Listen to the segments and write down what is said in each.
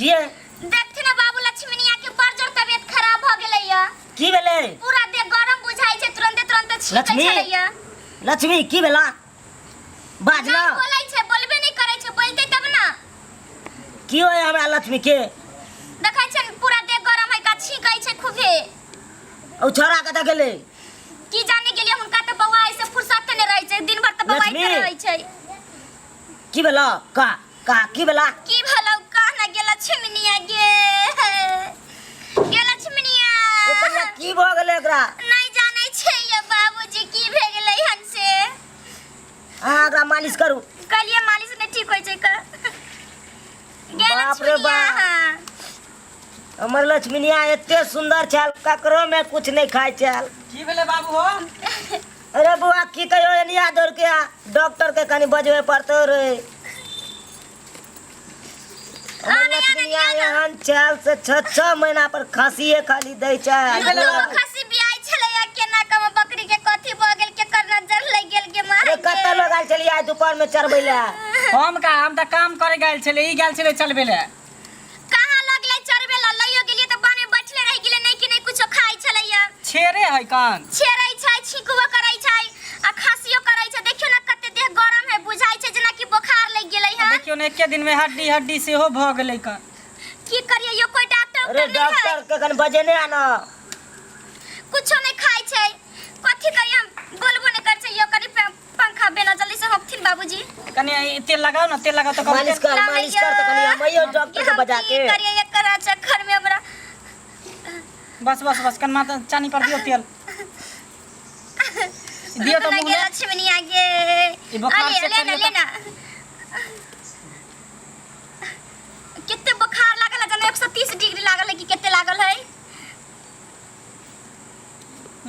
छियै। देखथिन ने बाबू, लक्ष्मीनिया के बड़ जोर तबियत खराब भ गेलै या। की भेलै? पूरा देह गरम बुझाइ छै, तुरंते तुरंते छींकै लक्ष्मी? छलैया। लक्ष्मी, की भेला? बाज नहि ना। बोलै छै, बोलबे नहि करै छै, बोलतै तब ना। की होय हमरा लक्ष्मी के? देखै छै ने, पूरा देह गरम है का, छींकै छै खूबे। ओ छोरा कतऽ गेलै? की जाने गेलियै हुनका, तऽ बौआ ऐसे फुर्सत नहि रहै छै, दिन भर तऽ बौआइते लक्ष्मी? रहै छै। की भेला का का की भेला? की भेलौ कह ना गे लक्ष्मीनिया, गे गे लक्ष्मीनिया। एकरा की भऽ गेलै एकरा? नहि जानै छै ये बाबूजी, की भे गेलै हन से। अहाँ एकरा मालिश करू। कहलियै मालिश नहि ठीक होइ छै का गे। बाप रे लक्ष्मीनिया। बाप। हाँ। हमर लक्ष्मीनिया एते सुंदर छल, ककरो में कुछ नहीं खाइ छल। की भेलै बाबू हो? अरे बुआ, की कहियो, एनिया दौड़ के आ, डॉक्टर के कनी बजबे पड़तो रे। हमर आने, आने, लक्ष्मीनिया आने। एहन छल से 6 6 महीना पर खसिए खाली दै छै। की भेलै दूगो बाबू? खस्सी बियाइ छलैया, केना कम बकरी के कथी भऽ गेल, केकर नजर लागि गेल गे माय? अरे, कतऽ लोग आयल छलियै आइ दोपहर में चरबै लए? हम का, हम तऽ काम करे गेल छलै, ई गेल छलै चलबै लए। कहाँ लगलै चरबे ला? लइयो गेलियै तऽ बने बैठले रहि गेलै, नहि कि नहि कुछो खाइ छलैया। छेरे है कान? छेड़ै छै, छींकबो करै छै आ खांसियो करै छै। देखियौ ने, कते देह गरम है, बुझाइ छै जेना कि बोखार लागि गेलै हन। देखियौ ने, एके दिन में हड्डी हड्डी सेहो भऽ गेलै कान। की करियै यौ, कोइ डॉक्टर अरे, उक्टर नहि है? डॉक्टर के कनी बजेने आनो। कुछो नहि खाइ छै, कथी करियै हम? बोलबो नहि करै छै यौ। कनि पंखा बेना जल्दी से होकथिन बाबूजी। कनि ई तेल लगाओ ने, तेल लगाओ तऽ कम। मालिश कर, मालिश कर तऽ कनी हम अइयो डॉक्टर के हम बजा की के। करियै एकर चक्कर में हमरा? बस बस बस, कन माथा चानी पर दियौ, तेल दियौ तऽ मुँह में। लक्ष्मीनिया गे। ई बोखार अरे चेक लेना। करियौ। लेना, कते बोखार लागल है जाने, 130 डिग्री लागल है कि कते लागल है।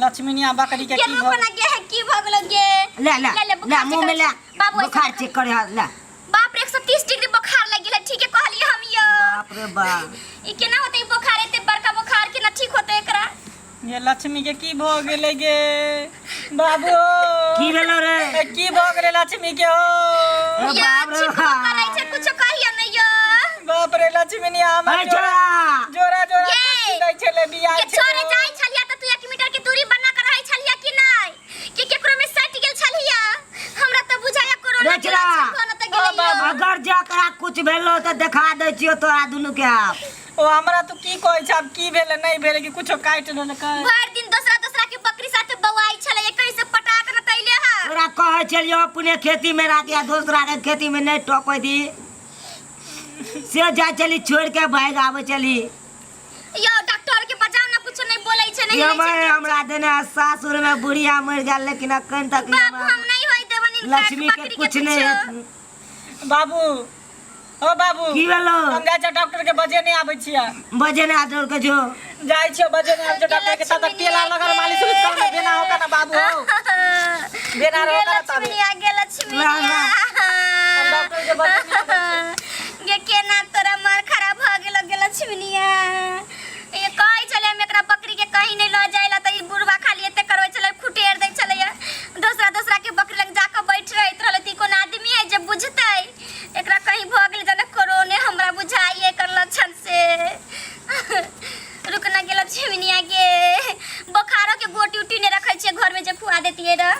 लक्ष्मीनिया बकरी के के की रुको भऽ ना गे, है की भऽ गेलो गे? ले ले। ले ले, ले बुखार मुँह में चेक ले। कर। बाबू, ऐसे बुखार चेक कर ले। बाप रे, 130 डिग्री बुखार लागि गेल है, ठीके कहलियै हम यो। बाप रे बाप। ई केना होतै ई बुखार? एते बड़का बुखार केना ठीक होतै एकरा? ये लक्ष्मी के की भऽ गेलै गे बाबू? की भेलो रे? ए, की भऽ गेलै लक्ष्मी के हो? अरे यो बाप रे छिकबो बाप। करै छै, कुछो कहियो नै यो। बाप रे, लक्ष्मीनिया हमर अरे जोरा छोरा। जोरा जोरा ये। खस्सी दै छलै, बियाह के छोरे, जाइ छलिया त तू 1 मीटर के दूरी बना कर रहै छलिया कि नै, कि केकरो में सटि गेल छलिया? हमरा त बुझाया कोरोना के रे छोरा। लक्षण कोनो त गेलै यो। अगर जकरा कुछ भेलो तऽ देखा दै छियौ तोरा दुनू के आब। ओ हमरा तू की कहै छ, आब की भेलै नहि भेलै, कि कुछो काटि लेलकै? भरि दिन दोसरा दोसरा के बकरी साथे बौआइ छलै, कहीं से पटाक न तैले हा। तोरा कहै छलियौ अपने खेती में राखी आ दोसरा के खेती में नहीं टपै दी, से जाइ छली छोड़ के भागि आबै छली। यो डॉक्टर के बजाओ ना, कुछो नहीं बोलै छै, नहीं ये हिलै छै। हमरा देने सासुर में बुढ़िया मरि गेल, लेकिन अखन तक बाबू, हमरा हम नहीं होई देबन इनका लक्ष्मी के बकरी कुछ नहीं कुछो। हेत। बाबू ओ बाबू। की भेलो? हम जाइ छियै, डॉक्टर के बजे नहि आबै छियै। बजे ने आदर के जो। जाइ छियै, बजे नहि आबै छियै डॉक्टर के, तब तक तेल आर लगल मालिश उलिश कर ने, बेना होका ना बाबू हो, बेना गे रहो ना तबे। लक्ष्मीनिया, गे लक्ष्मीनिया। ला, ला। हम डॉक्टर के बजे नहि आबै छियै। गे, केना तोरा मन खराब भऽ गेलो गे लक्ष्मीनिया? ये कहै छलै हम एकरा बकरी के कहीं नहीं लऽ जाय ला, तऽ ई बुढ़वा खाली एते करबै छलै, खुटेर दै छलैया, दोसरा दोसरा के बकरी लग जाकऽ बैठ रहैत रहलै। तऽ ई कोन आदमी है जे बुझतै? एकरा कहीं भऽ गेलै जेना कोरोने, हमरा बुझाइए एकर लक्षण से। रुक ना गेल छिमनिया के, बोखारो के गोटी उटी नहीं रखै छियै घरमे जे खुआ देतियै रह।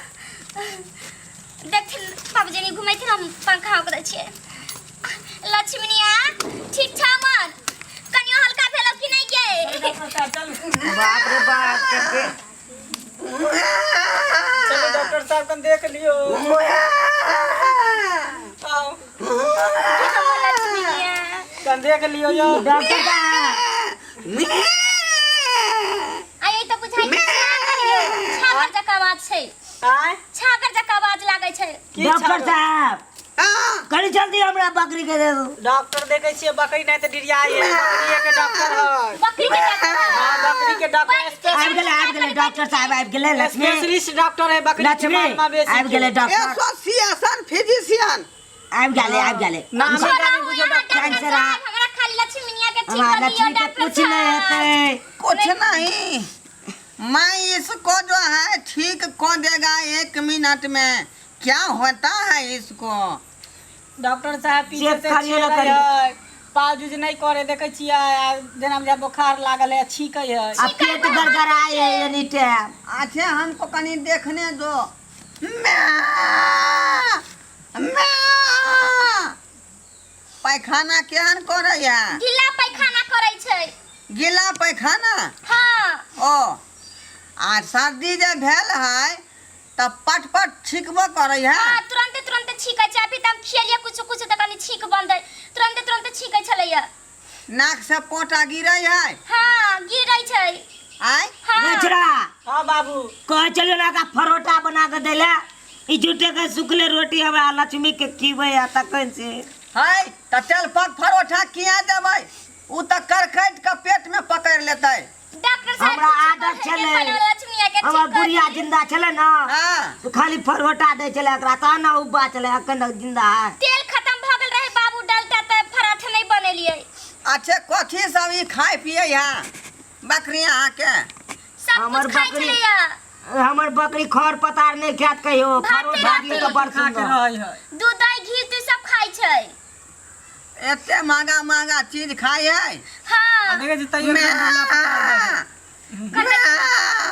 देखथिन बाबूजी, नहीं घुमैथिन, हम पंखा हौक दै छियै। लक्ष्मीनिया, ठीक छौ मन? कनियो हल्का भेलो कि नहीं गे? डॉक्टर साहब, चलू। बाप रे बाप, कते चलू डॉक्टर साहब, कन देख लियो, आओ। हमर लक्ष्मीनिया। कन देख लियो यौ। डॉक्टर साहब। आ ई तऽ बुझाइ छै छागर यौ, छागर जकाँ आवाज छै। आय? छागर जकाँ आवाज लागै छै। की डॉक्टर छागर? साहब, कनी जल्दी हमरा बकरी के दे दू। डॉक्टर देखे छियै, बकरी नहीं तऽ डिरियाई है, बकरी के डॉक्टर है। बकरी के डॉक्टर? हाँ, बकरी के डॉक्टर। आबि गेलै, आबि गेलै डॉक्टर साहब, आबि गेलै। लक्ष्मी, स्पेशलिस्ट डॉक्टर है बकरी के। लक्ष्मी, माल मवेशी आबि गेलै के। डॉक्टर। Association physician. आबि गेलै, आबि गेलै। नाम छोड़ा जानी हो बुझो यहाँ डॉक्टर। डॉक्टर कैंसर साहब, हमरा खाली लक्ष्मीनिया के ठीक हमरा कर दियौ लक्ष्मी के डॉक्टर कुछ नहीं साहब। हेतै। कुछ नहीं, मैं इसको जो है ठीक को देगा एक मिनट में। क्या होता है इसको? डॉक्टर साहब, पीछे चेक से करियो ना छेड़े करियो। है, पाउज उज नहि करे देखै छियै आ जेना बुझाय बोखार लागल है छीकै है। आ पेट गड़गड़ाय है एनी टाइम। अच्छा हमको कनी देखने दो। म्या, म्या। पैखाना केहन करैया? गीला पैखाना करै छै। गीला पैखाना? हाँ। ओ आ सर्दी जे भेल है तऽ पट पट छींकबो करै है? हाँ, तुरंते तुरंते छींकै छै। अभी तऽ हम खियलियै कुछ कुछ तऽ कनी छींक बंद है, तुरंते तुरंते छींकै छलैया। नाक से पोटा गिरै है? हाँ, गिरै छै। आय? हाँ। बछड़ा। हाँ बाबू। कहै छलियै ना एकरा परोठा बना के दैला, ई झूठे के सुखले रोटी हमरा लक्ष्मी के खिबै आ तखन से। है तऽ तेलपक परोठा किया देबै? उ तऽ करखैट के पेट में पकड़ लेतै। डॉक्टर साहब हमरा कुछो आदत कहै छलै। के पहिले लक्ष्मीया के हमर ठीक कर बुढ़िया दी। जिंदा छलै ना, हाँ। तो खाली परोठा दै छलै एकरा, तहन ने उब्बा छलै, अखन तक जिंदा है। तेल खत्म भऽ गेल रहे बाबू डलता तऽ पराठा नहीं बनेलियै। अच्छा कथी सब ई खाय पियै है बकरी अहाँके? सब हमर कुछ खाइ बकरी- छलैया। हमर बकरी खर पतार नहीं खायत कहियो, भाते परोठा दियौ तऽ बड़ खा के सुन्दर। रहै है। दूध दही घी तू सब खाइ छै। एते महंगा महंगा चीज खाइ है? हाँ। देखै छी तैयो म्या, म्या।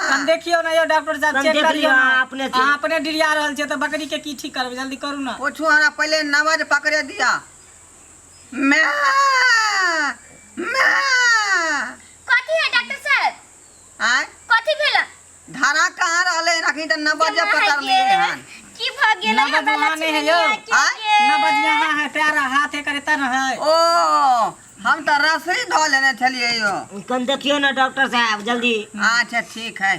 कन देखियौ ने यौ डॉक्टर साहब, कन चेक देख करियौ लियौ ने। अहाँ अपने से। अहाँ अपने डिरिया रहल छियै तऽ बकरी के की ठीक करबै, जल्दी करू ने। पूछू हमरा पहिले नवज पकड़े दिया। म्या, म्या। कथी है डॉक्टर साहब? आय? कथी भेल? धारा कहाँ रहलै? अखन तऽ नवज पकड़लियै हन। की भऽ गेलै नवज हमरा वहाँ नहीं है यौ। लक्ष्मीया के? आय? नवज यहाँ है, पैर आ हाथ है करे तर है। ओ हम तऽ रसरी धऽ लेने छलियै यौ। कन देखियौ ने डॉक्टर साहब जल्दी। अच्छा ठीक है।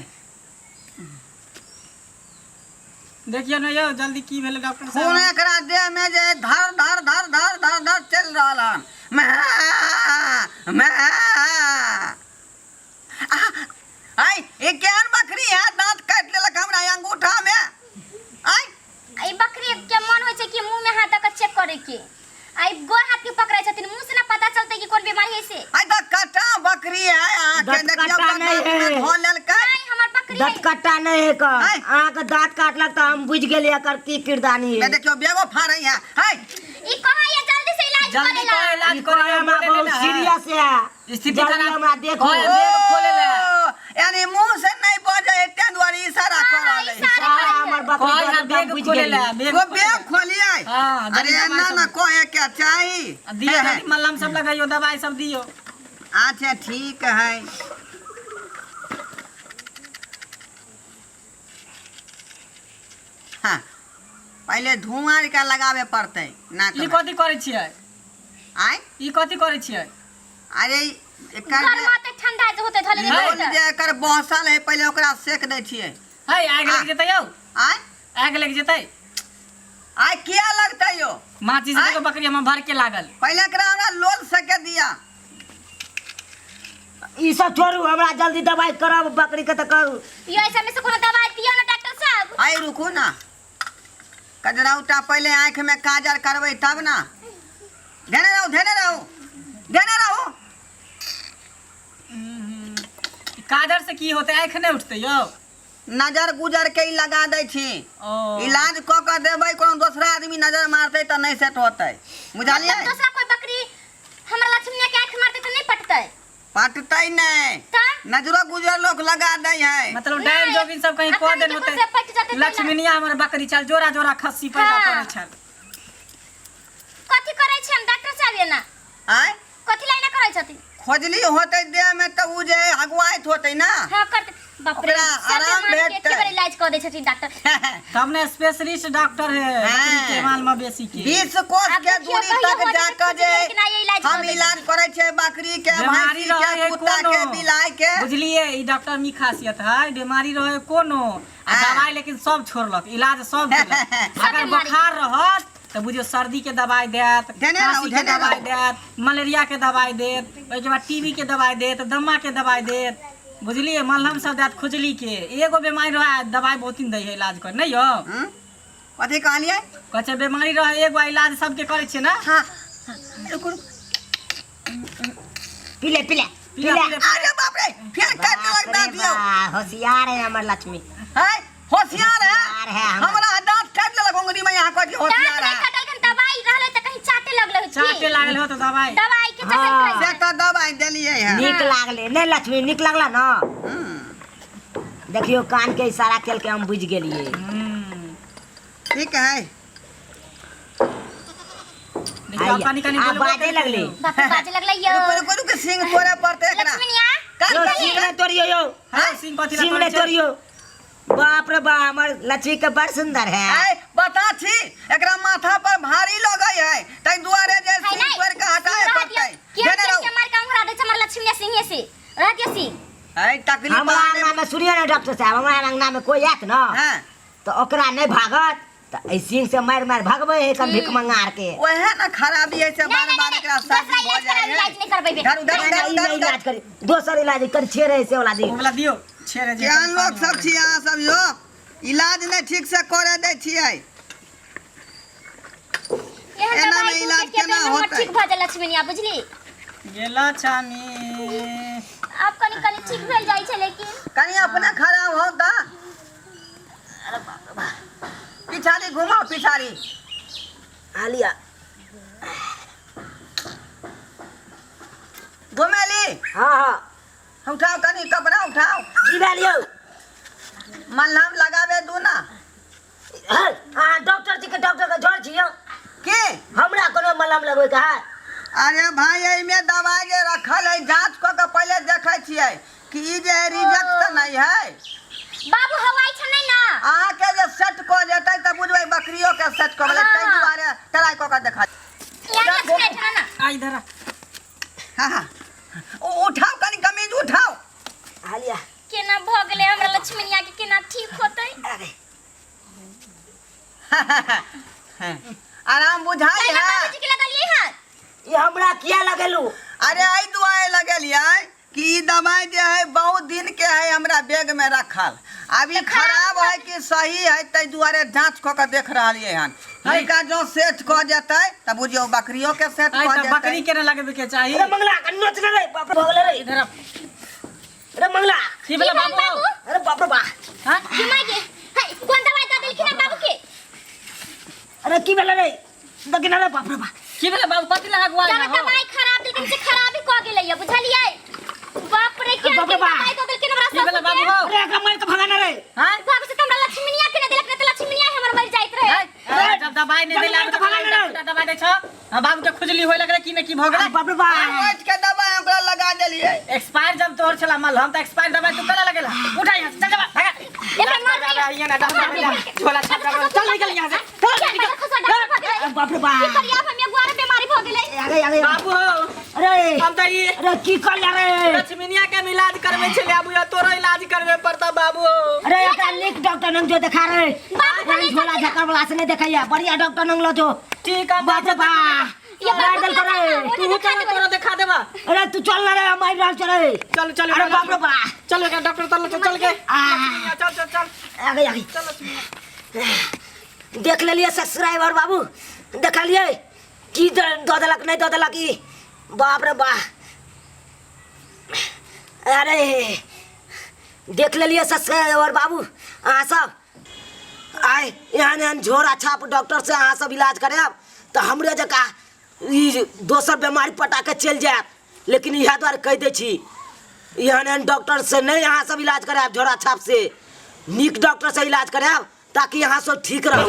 देखियौ ने यौ जल्दी की भेलै डॉक्टर खून साहब। एकरा देह में जे धर धर धर धर धर धर चलि रहल हन। म्या, म्या। आय ई केहन बकरी है, दांत काटि लेलक हमरा अंगूठा में। आय ई बकरी के मन होइ छै कि मुंह में हाथ दऽ के चेक करे के, आ ई गोर हाथ के पकड़ै छथिन, मुंह से ना पता चलतै कि कोन बीमारी है से। आय तऽ कटा बकरी है अहाँ के, दंत देखियौ कटा तऽ नहि दांत में है। धो लेलकै। नहीं हमर बकरी है। दंत कट्टा नहीं है कर। आय। अहाँके दांत काटलक तऽ हम बुझि गेलियै एकर की किरदानी है। देखियौ बेगो फाड़ै है। हाय ई कहै है जल्दी से इलाज जल्दी करे ला। करो इलाज ई करो, कहै हमरा बोले बहुत नहि ने है। सीरियस है, स्थिति जल्दी खराब। हमरा देखू। कहै बेग खोले ले। ओ, यानी मुंह से नहीं बजै है तें दुआरे इशारा हाँ, कऽ रहल है। इशारा सारा हमर बकरी कहै है दांत बेग बुझि खोले ले, गेलियै। बेग वो खोले ले। बेग खोलियै। हाँ, जल्दी अरे दवाई ना सब ना कहे के चाही। आ दियौ है, है। जल्दी मलहम सब लगैयौ, दवाई सब दियौ। अच्छा ठीक है। हाँ पहिले धुआं के लगावे पड़तै नाक ई में। कथी करै छियै? आय? ई कथी करै छियै? अरे एकर गरमा तऽ ठंडा जे होतै धले लोल देबै। जे एकर बहसल है पहिले ओकरा सेक दै छियै। है आगि लागि जेतै यौ। आय? आगि लागि जेतै। आय किया लगतै यौ? माचिस आय? देखो बकरी हमर भर के लागल। पहिले एकरा हमरा लोल सेके दिया। ई सब छोड़ू, हमरा जल्दी दवाई करब बकरी के तऽ करू। यो ऐसा में से कोनो दवाई दियौ ना डॉक्टर साहब। आय रुकू ना, कजरौटा पहिले आँखि में काजर करबै तब ना। धेने रहू, धेने रहू, धेने रहू। काजर से की होतै, आँखि नहि उठतै यौ? नजर गुजर के ई लगा दै छी। ओ। इलाज कऽ के देबै, कोनो दोसरा आदमी नजर मारतै तऽ नहि सेट होतै, बुझलियै? मतलब दोसरा कोई बकरी हमरा लक्ष्मीया के आँखि मारतै तऽ नहि पटतै? पटतै नहि। तऽ? नजरो गुजर लोक लगा दै है। मतलब डाइन नहि, जोगिन सब कहीं अखन कऽ देन देखो होतै। से पटि जेतै तऽ लक्ष्मीनिया हमर बकरी छल, जोरा जोरा खस्सी पैदा हाँ। करै छल। कथी करै छै हम डॉक्टर साहब एना? आँय? कथी लाइन करै छथिन? खोजली होतै देह में तऽ उ जे अगुआइत होतै ना। हाँ करते। बाप रे, ओकरा सब आराम बीमारी के भेटतै। एके बेर इलाज कऽ दै छथिन डॉक्टर। तब ने स्पेशलिस्ट डॉक्टर है बकरी के माल मवेशी के। 20 कोस आब के देखियौ दूरी कहियो तक होतै जाके तऽ जे लेकिन आइ इलाज हम कऽ दै इलाज करै छियै बकरी के, बीमारी भैंसी रहे के, है कुत्ता के, कोनो। बिलाइ के। बुझलियै, ई डॉक्टर में ई खासियत है, बीमारी रहे कोनो आ हाँ। दवाई लेकिन सब छोड़लक, इलाज सब केलक। सब अगर बीमारी। बोखार रहत तऽ बुझियौ सर्दी के दवाई देत, धेने रहू, खांसी के धेने दवाई रहू। देत, मलेरिया के दवाई देत, ओहिके बाद टीबी के दवाई देत, दमा के दवाई देत, बुझलियै, मलहम सब देत खुजली के। एगो बीमारी रहे दवाई बहुत दिन दै है इलाज कर, नहि यौ? कथी कहलियै? कहै छै बीमारी रहे एगो इलाज सबके करै छियै ना। हाँ, रुकू, रुकू। पीले पीले पीला, पीले। पीले। अरे बाप रे, फेर काटि लेलक बाप रे दाँत यौ। बा, होशियार है हमर लक्ष्मी। है होशियार है। होशियार है हमर। हमरा दाँत काटि लेलक उंगली में, यहाँ कहै छै दाँत होशियार नहि है। कटलखिन, दवाई रहलै तऽ कहीं चाटे लगलै होत की? चाटे लागल। गेल हो तो दवाई दवाई के चक्कर हाँ। से तऽ दवाई देलियै हन। नीक लागले नहीं लक्ष्मी, नीक लागला ना? देखियो कान के इशारा केल के हम बुझ गेलिए। ठीक है। देखियो कनी कनी आ बोलबो बाजे करतै। लगले। बाप रे, बाजे लगलै यो। रुको रुको रुको, सिंह तोड़े पड़तै एकरा। लक्ष्मीनिया कान यो कान सिंह कान। नहीं तोड़ियो यो। हाँ, सिंह कथी ला सिंह तोड़ै नहीं छै? तोड़ियो। बाप रे बाप, हमर लक्ष्मी के बड़ सुंदर है। आय बता छी, एकरा माथा पर भारी लगै है, ताहि दुआरे जे है सिंह नहीं तोड़ के हटाए रह दियो। पड़तै। के देने के रहू। के मार के अंगुरा दै छै हमर लक्ष्मीनिया सिंह से। रह दियो सिंह। आय तकलीफ हमरा आने- अंगना में सुनियो ना डॉक्टर साहब, हमरा अंगना में कोई आयत ना हाँ तो ओकरा नहीं भागत, तो एहि सिंह से मारि मारि भगबै है कम भिख मंगार के। ओहे ना खराबी है से नहीं, बार नहीं, बार नहीं, एकरा दोसरा सर्दी भऽ इलाज जाइ कराउ, है। इलाज नहीं करबेबै। धरू धरू नहीं, धरू नहीं, धरू नहीं इलाज करी, दोसर इलाज कर छे रहे से वाला दी। ओ वाला दियो छेड़े जे केहन लोक सब छी अहाँ सब यो, इलाज नहि ठीक से करे दै छियै। एहन एना दवाई में दू इलाज के केना हमर होतै? ठीक भऽ जाय लक्ष्मीनिया, बुझली? गेला छामी। आब कनी कनी ठीक भेल जाइ छै लेकिन कनी अपने खराब हो तऽ पिछाड़ी घुमाओ, पिछाड़ी। आलिया घुमेली? हाँ हाँ। उठाओ कनी कपड़ा उठाओ। की भेल यौ? मलहम लगाबे दू ना। हाँ डॉक्टर जी के डॉक्टर के झोर छी यौ। की? हमरा कोनो मलहम लगबै के है? अरे भाई एहिमे दवाई जे रखल है जांच कऽ के पहिले देखै छियै कि ई जे है रिजेक्ट तऽ नहि है। बाबू हवाई छै नहीं ना। अहाँ के जे सेट कऽ जेतै तऽ बुझबै बकरियो के सेट कऽ गेलै, ताहि दुआरे ट्राई कऽ के देखा। यहाँ लक्ष्मी बैठा ना। आ इधर आ। हाँ हाँ उठाओ कनी कमीज उठाओ। आलिया केना भऽ गेलै हमरा लक्ष्मीनिया के, केना ठीक होतै? अरे आराम बुझाई केना है। बाबूजी के लगलियै हन? ये हमरा किया लगेलू? अरे एहि दुआरे लगेलियै कि ई दवाई जे है बहुत दिन के है हमरा बैग में रखल, अब ई खराब है कि सही है ताहि दुआरे जांच कऽ के देख रहलियै हन। हिनका जो सेट कऽ जेतै तऽ बुझियौ बकरियो के सेट आइ कऽ तऽ बकरी जेतै। के ने लगबे के चाही। अरे मंगला के नोच ले रे, बाप रे भऽ गेलै रे। इधर आ। अरे मंगला की भेलै की भेल बाबू? बाबू? अरे बाप रे बा। हाँ? की माय गे? हाय, कोन दवाई दऽ देलखिन हन बाबू के? अरे की भेलै रे? देखिन रे बाप रे बा। की भेलै बाबू? कथी लगा गुआई जब हो? दवाई खराब देलखिन से खराब ही कऽ गेलै बुझलियै? बाप रे, केहन बाप रे केहन बा। दवाई दऽ देलखिन हमरा की भेलै ससुर बाबू के? हौ? अरे एकरा मारि के भगाना रे। हाँ? बाबू से तऽ हमरा लक्ष्मीनिया के नहि देलक, नहि तऽ लक्ष्मीनिया हमर मरि जाइत रहे। आइ, जब दवाई नहि देला जब दवाई तऽ नहि दवाई दै छौ। हाँ, बाबू के खुजली होय लगलै कि नहि की भऽ गेलै? अरे बाप रे बा। बैठ के दवाई ओकरा लगा देलियै। एक्सपायर जब तोहर छला मलहम तऽ एक्सपायर दवाई तू कला लगेला? उठा यहाँ से, चल जा भागा। एकरा मार दियौ। यहाँ ना डॉक्टर झोला छाप रहा, चल निकल यहाँ से। चल निकल, खसा डॉक्टर भऽ गेलै। अरे बाप रे बा। की करियै आब हम, एगो आरो बीमारी भऽ गेलै। आगे आगे। बाबू हो। अरे हम तऽ ई अरे की कर रे? लक्ष्मीनिया के हम इलाज करबै छलियै, आब उएह तोरो इलाज करबे पड़तौ बाबू हो। अरे एकरा नीक डॉक्टर नंग जो देखा रे। बाबू झोला झक्कर वाला से नहीं देखैया, बढ़िया डॉक्टर नंग लो जो। ठीक है बाप रे बा। ये बाबू मार देल के करे। लगा, तू चल तोरो देखा देबा। अरे तू चल ना रे, हम आबि रहल चले। चल चल। अरे बाप रे बा। चल एकरा डॉक्टर तल चल चल के। आ चल चल चल। आगे आगे। चल लक्ष्मीनिया। देख लेलिए सब्सक्राइबर बाबू, देखलिए की दऽ देलक नहीं दऽ देलक ई। बाप रे बा। अरे देख लेलिए सब्सक्राइबर बाबू, अहाँ सब आइ एहन एहन झोरा छाप डॉक्टर से अहाँ सब इलाज करायब तऽ हमरे जकाँ ई दोसर बीमारी पटा के चलि जायत। लेकिन इएह दुआरे कहि दै छी, एहन एहन डॉक्टर से नहीं अहाँ सब इलाज करायब, झोरा छाप से नीक डॉक्टर से इलाज करायब ताकि अहाँ सब ठीक रहू।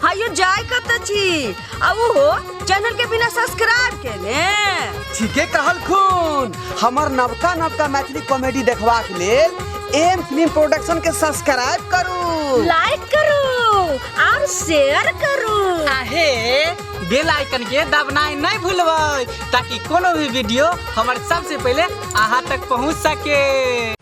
हायो जाय कत छी आ उहो चैनल के बिना सब्सक्राइब केने? ठीके कहलखुन। हमर नवका नवका मैथिली कॉमेडी देखबाक लेल एम फिल्म प्रोडक्शन के सब्सक्राइब करू, लाइक करू और शेयर करू। आहे बेल आइकन के दबनाइ नहीं भूलबै ताकि कोनो भी वीडियो हमर सबसे पहले अहाँ तक पहुँच सके।